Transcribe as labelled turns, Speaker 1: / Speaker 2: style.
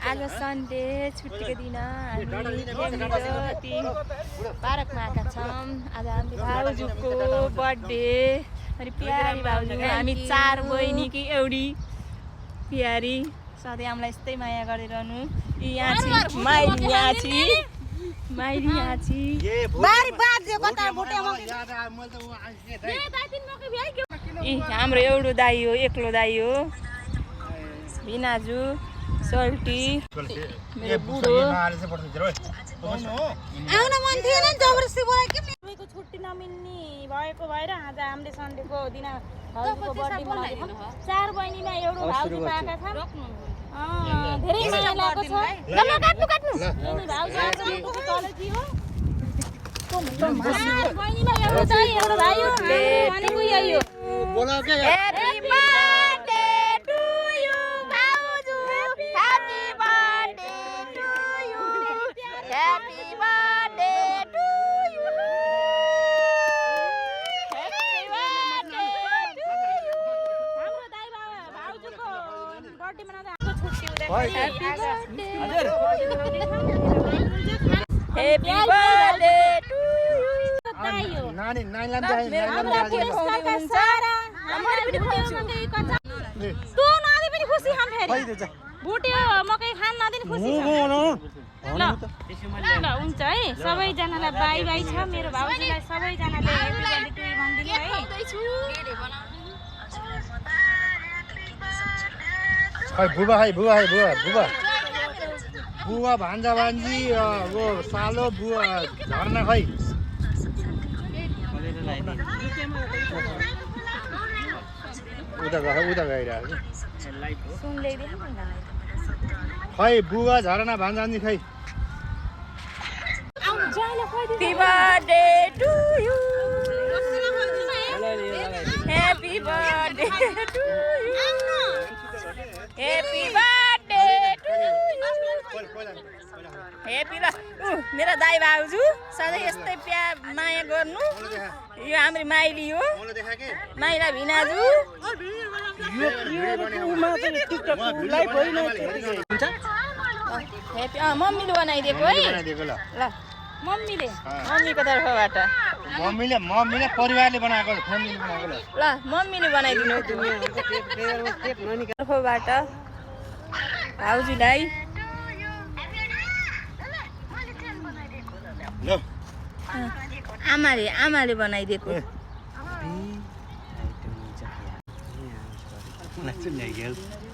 Speaker 1: आज सन्डे छुट्टीको दिन हामी पार्कमा आएका छौँ। आज हाम्रो भाउजूको बर्थडे अनि प्यारी भाउजू हामी 4 बहिनी कि एउटी प्यारी सधैँ हामीलाई यस्तै माया गरिरहनु। यहाँ छि माइली, यहाँ छि माइली, यहाँ छि हाम्रो एउटो दाई हो, एक्लो दाई हो भिनाजु सोल्टी मेरो बुढो
Speaker 2: आउन मन थिएन नि जबरजस्ती भयो के मेरो छुट्टी नमिल्ने भएको भएर आज हामीले सन्डेको दिन भाउजूको बर्थडे मनाएको 4 बहिनीमा एउटो भाउजू पाएका छन्। धेरै माया लागेको छ। ल ल काट्नु काट्नु भाउजू आज कलेजी हो 4 बहिनीमा एउटो दाइ एउटो भाइ हो भनेको यही हो।
Speaker 3: बोला के
Speaker 1: ह्यापी बर्थडे टु यु भाउजू, happy birthday to you, happy birthday to you, happy birthday to you.
Speaker 2: हाम्रो दाइ भाउजूको बर्थडे मनाउँदा हाम्रो छुट्टी हुँदैन।
Speaker 1: Happy birthday to you.
Speaker 2: दाइ हो
Speaker 3: नानी नानीलाई चाहिँ
Speaker 2: हाम्रो पुरस्कारका सारा हाम्रो पनि खुसी हुन्छ। तँ नदिए पनि खुसी खान फेरि भुट्यो मकै खान नदिने खुसी छ। ल ल हुन्छ है सबैजनालाई बाई बाई छ। मेरो भाउजूलाई सबैजनाले ह्यापी बर्थडे टु यु भनिदिनु है।
Speaker 3: खै बुबा खै बुबा खै बुबा बुबा बुबा भान्जा भान्जी वो सालो बुबा झर्ना खै उता गइरहेको
Speaker 1: सुन ल्याइदिनु न
Speaker 3: खै बुबा झरना भान्जान्जी खै
Speaker 1: Happy birthday to you. Happy birthday to you. Happy birthday to you. Happy मेरा दाइ भाउजू सधैँ यस्तै प्यार माया गर्नु। यो हाम्रो माइली हो, माइला भिनाजु। ह्यापी मम्मीले बनाइदिएको है। ल मम्मीले मम्मीको तर्फबाट
Speaker 3: मम्मीले परिवारले बनाएको फ्यामिलीले बनाएको
Speaker 1: ल मम्मीले बनाइदिनु तर्फबाट भाउजूलाई
Speaker 3: ल
Speaker 1: आमाले बनाइदिएको